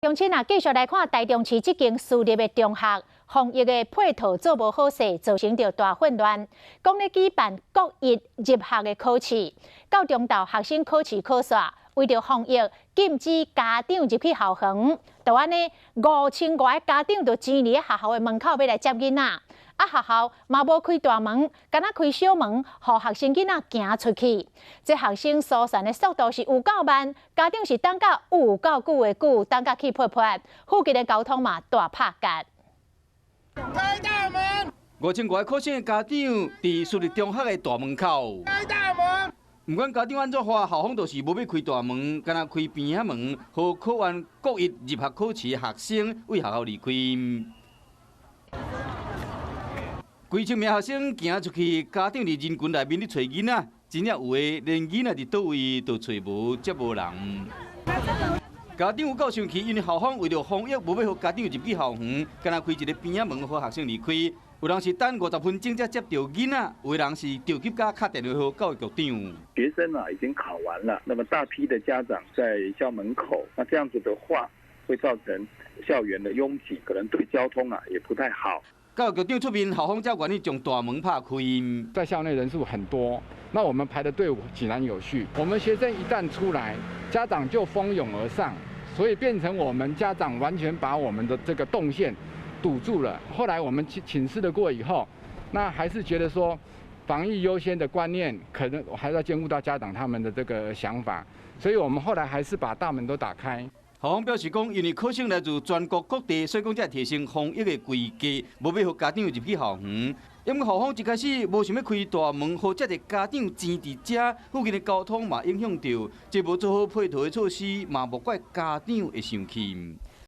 鄉親啊，繼續來看台中市這間私立的中學，防疫的配套做無好勢，造成著大混亂。講咧舉辦國一入學的考試，到中晝學生考試考煞，為著防疫禁止家長入去校園，就按呢5000外個家長就擠佇學校的門口欲來接囡仔，啊學校嘛無開大門，干焦開小門，予學生囡仔行出去。這學生疏散的速度是有夠慢，家長是等甲有夠久的久，等甲氣噗噗，附近的交通嘛大拍結。開大門！5000外個考生的家長佇私立中學的大門口。開大門！毋管家長按怎喊，校方就是無欲開大門，干焦開邊仔門，予考完國一入學考試的學生對學校離開。幾千名學生行出去，家長佇人群內面咧揣囡仔，真正有的連囡仔佇佗位都揣無，接無人。家長有夠生氣，因為校方為著防疫，無欲予家長入去校園，干焦開一個邊仔門，予學生離開。有人是等50分鐘才接著囡仔，有的人是著急甲敲電話予教育局長。學生啊已經考完了，那麼大批的家長在校門口，那這樣子的話會造成校園的擁擠，可能對交通啊也不太好。教育局長出面，校方才願意將大門拍開。在校內人數很多，那我們排的隊伍井然有序。我們學生一旦出來，家長就蜂擁而上，所以變成我們家長完全把我們的這個動線堵住了。後來我們請示了過以後，那還是覺得說防疫優先的觀念，可能還要兼顧到家長他們的這個想法，所以我們後來還是把大門都打開。校方表示講，因為考生來自全國各地，所以講才會提升防疫的規格，無欲予家長入去校園。因為校方一開始無想欲開大門，予遮濟家長擠佇遮，附近的交通嘛影響著，這無做好配套的措施，嘛莫怪家長會生氣。